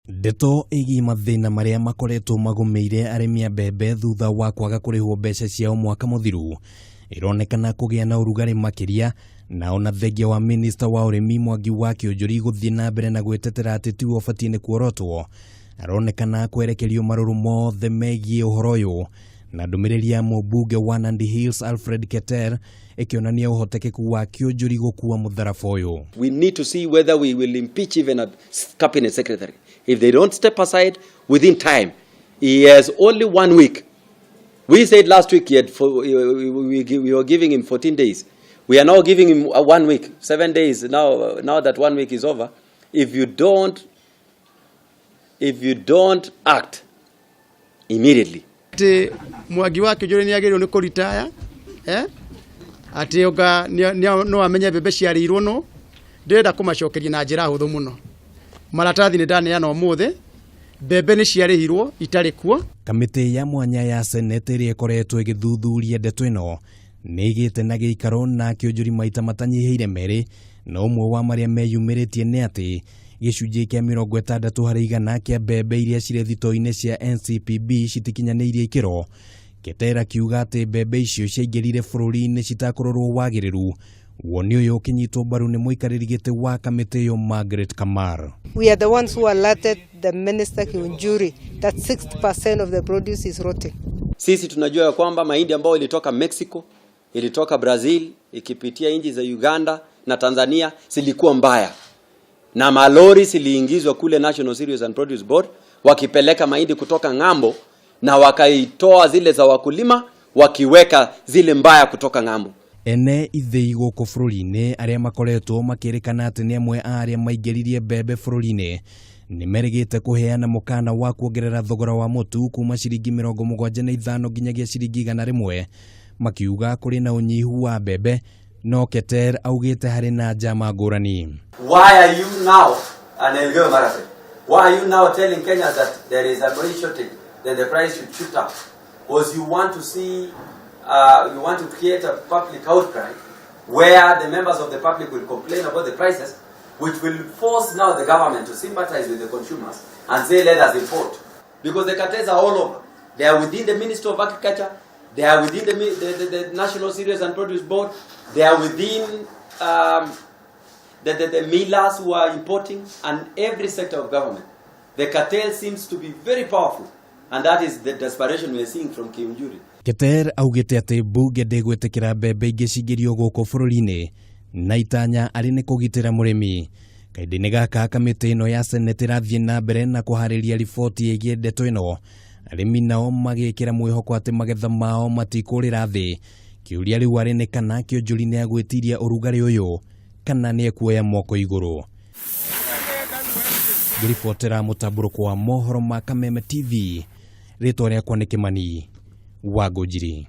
Ndeto ĩgiĩ mathĩna marĩa makoretwo magũmĩire arĩmi a mbembe thutha wa kwaga kũrĩhwo mbeca ciao mwaka mũthiru ĩronekana kũgĩa na ũrugarĩ makĩria, na ona thengia wa minista wa ũrĩmi Mwangi wa Kĩũnjũri gũthiĩ na mbere na gwĩtetera atĩ tiwe ũbatiĩ nĩ kuorotwo, aronekana kwerekerio marũrũ mothe megiĩ ũhoro ũyũ, na ndũmĩrĩri ya mũmbunge wa Nandi Hills Alfred Keter ĩkĩonania ũhotekeku wa Kĩũnjũri gũkua mũtharaba ũyũ. We need to see whether we will impeach even a cabinet secretary. If they don't step aside within time, he has only 1 week. We said last week we were giving him 14 days. We are now giving him 1 week, 7 days. Now that 1 week is over, if you don't act immediately. Ati Mwangi wa Kĩũnjũri nĩ agĩrĩirwo nĩ kũritaya, Atĩ onga no amenye mbembe ciarĩirwo no ndĩrenda kũmacokeria na njĩra hũthũ mũno. Maratathi nĩ ndaneana ũmũthĩ, mbembe nĩ ciarĩhirwo itarĩ kuo. Kamĩtĩ ya mwanya ya Senate ĩrĩa ĩkoretwo ĩgĩthuthuria ndeto ĩno nĩ ĩgĩte na gĩikaro na Kĩũnjũri maita matanyihĩire merĩ, na ũmwe wa marĩa meyumĩrĩtie nĩ atĩ gĩcunjĩ kĩa 60% kĩa mbembe iria cirĩ thitoo-inĩ cia NCPB citikinyanĩirie ikĩro. Keter akiuga atĩ mbembe icio ciaingĩrire bũrũri-inĩ citakũrorwo wagĩrĩru. Woni ũyũ ũkĩnyitwo mbaru nĩ mũikarĩri gĩtĩ wa kamĩtĩ ĩyo Margaret Kamar. We are the ones who alerted the minister Kiunjuri that 60% of the produce is rotten. Sisi tunajua ya kwamba mahindi ambayo ilitoka Mexico, ilitoka Brazil, ikipitia nchi za Uganda na Tanzania zilikuwa mbaya. Na malori ziliingizwa kule National Cereals and Produce Board wakipeleka mahindi kutoka ng'ambo, na wakaitoa zile za wakulima wakiweka zile mbaya kutoka ng'ambo. Ene ithĩi gũkũ bũrũri-inĩ arĩa makoretwo makĩrĩkana atĩ nĩ amwe a arĩa maingĩririe mbembe bũrũri-inĩ nĩ merĩgĩte kũheana mũkana wa kuongerera thogora wa mũtu kuma ciringi 75 nginyagia ciringi 100, makiuga kũrĩ na ũnyihu wa mbembe, no Keter augĩte harĩ na njama ngũrani. Why are you now, and Elgeyo Marakwet, why are you now telling Kenya that there is a grain shortage, then the price should shoot up? Because you want to see, you want to create a public outcry where the members of the public will complain about the prices, which will force now the government to sympathize with the consumers and say, let us import. Because the cartels are all over. They are within the Ministry of Agriculture, they are within the National Cereals and Produce Board, they are within the millers who are importing, and every sector of government. The cartel seems to be very powerful, and that is the desperation we are seeing from Kiunjuri. Keter augĩte atĩ mbunge ndĩgwĩtĩkĩra mbembe ingĩ cingĩrio gũkũ bũrũri-inĩ na itanya arĩ nĩ kũgitĩra mũrĩmi. Kahinda-inĩ gaka kamĩtĩ ĩno ya Senate ĩrathiĩ na mbere na kũharĩria riboti ĩgiĩ ndeto ĩno, arĩmi nao magĩkĩra mwĩhoko atĩ magetha mao matikũrĩra thĩ. Kĩũria rĩu arĩ nĩ kana Kĩũnjũri nĩ agwĩtiria ũrugarĩ ũyũ kana nĩ ekuoya moko igũrũ. Ngĩribotera mũtambũrũko wa mohoro ma Kameme TV, rĩtwa rĩakwa nĩ Kĩmani wa Ngũnjiri.